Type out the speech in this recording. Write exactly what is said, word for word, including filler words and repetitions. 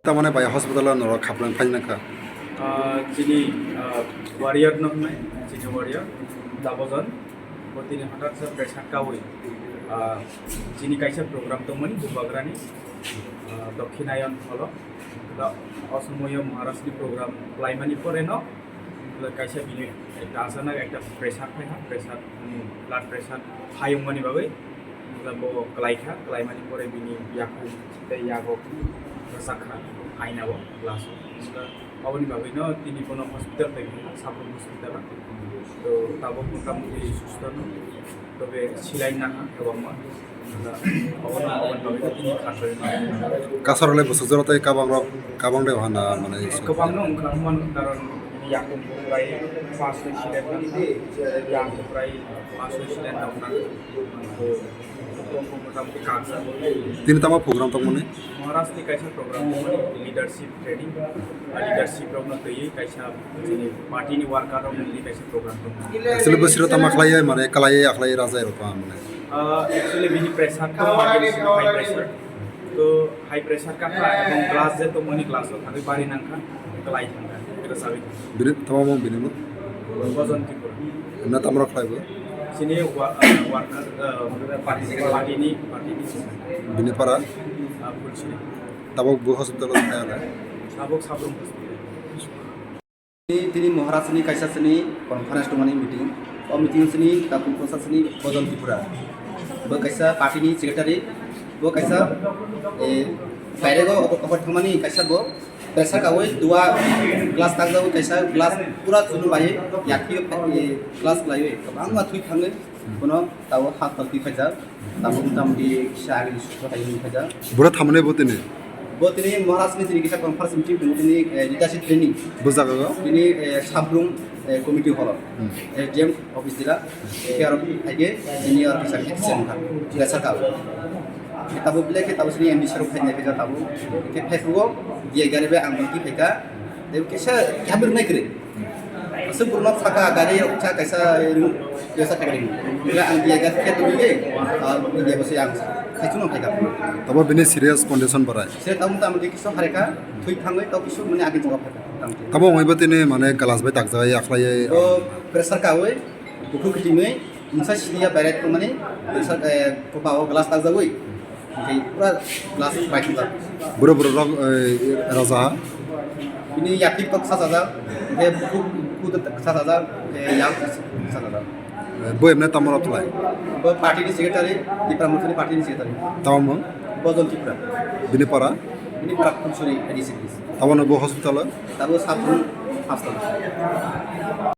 Tamani bai hospital o norok khaprang phai nangkha. Ah, chini, ah, warrior no hnai, chini warrior, Dabojon, bo tini hwthak sa pressure kawi, ah, chini kaisa program tongmani Bubagrani, ah, Dakhinayon holo, da, o somoyo Maharashtra ni program laimani pore no, kaisa bini ekta achanak ekta pressure phai ha, pressure, hmm, blood pressure high wngmani bagwi, bo kwlai kha, kwlaimani pore bini yaku tei yago rwchak kha, aina o glass o. Aboni bagwi no tini bono hospital bai kha, Sabrum hospital o. To tabuk motamuti susto no, tobe silai naha kwbangma. Kasarok le bwswk jora tei kabang rok, kabang de hana mane. Kwbang no wngkha hwnmano, karon yakung prai pas soi student nang, yang prai pas soi student nang. Tini tamo program tongmani? Maharashtra ni kaisa program tongmani, leadership training, leadership rok no twiwi kaisa chini party ni worker rok ni kaisa program tongmani. Actually bwswk tama khlaiya mane, khlaiya akhlai raja rok tamo mane. Ah, actually, bini pressure to high pressure. To high pressure ka kha, ebong glass je to mani glass o thangwi bari nangkha, kwlai thangkha, kwlai sawi thangkha. Bini tamo mung bini bo? Bojon Tripura. Na tamra khlai bo? Sini wa-, ah, worker, ah, party, party ni, party ni. Bini para? Ah, Phulsuri. Tabok bo hospital o thaya na? Tabok Sabrum hospital. Tini, tini Maharashtra ni kaisa sini conference tongmani meeting. O meeting sini Takhuk Kosa sini Bojon Tripura. Bo kaisa party ni secretary. Bo kaisa, eh, baire go obo, obo thangmani kaisa bo pressure kawi dua glass takjawi kaisa glass pura chunu bai yakti, eh, glass khlaiwi kwbangma thwi thangwi bono tabo ha twi phaijak. Tabuk motamoti kisa agini sutra hai wngkha ja. Bura thamani bo tini? Bo tini Maharashtra ni tini kisa conference meeting tongo tini, eh, leadership training. Bo jaga o? Tini, eh, Sabrum, eh, committee hall. Hmm. S D M office dila. Khe aro phaikhe tini aro kisa action kha. Kisa kha. Tabuk bile khe tabuk sini M D C rok phaikhe kha tabuk. Khe phaikhugo diya gari bai ang bangki phaikha. Tei kisa khabir nai kwrwi. Aswk borok no saka gari rok cha kaisa rung, kaisa thakri. Ang diya gas khe twi ge, ah, diya bwsai ang khaichung no phaikha. Tabo bini serious condition borai? Se tamo tamo di kisu hareka, thui thangwi to kisu mane agi jawab phaikha. Tamo wngwi bo tini mane glass bai takjak ya khlai. O pressure kawi, bukhuk kitingwi, mungsa siniya berai thangmani, pressure, eh, kopa o glass takjagwi. Hingke pura glass bai thangkha. Buro buro rok, eh, raja ha? Bini yakti kok sajajak, hingke bukhuk, bukhuk sajajak, hingke yang sajajak. Eh, bo emne tamo rok khlai? Bo party ni secretary, Tipra Motha ni party ni secretary. Tamo mung? Bojon Tipra. Bini para? Bini para Phulsuri A D C please. Tamo no bo hospital o? Tabo Sabrum hospital.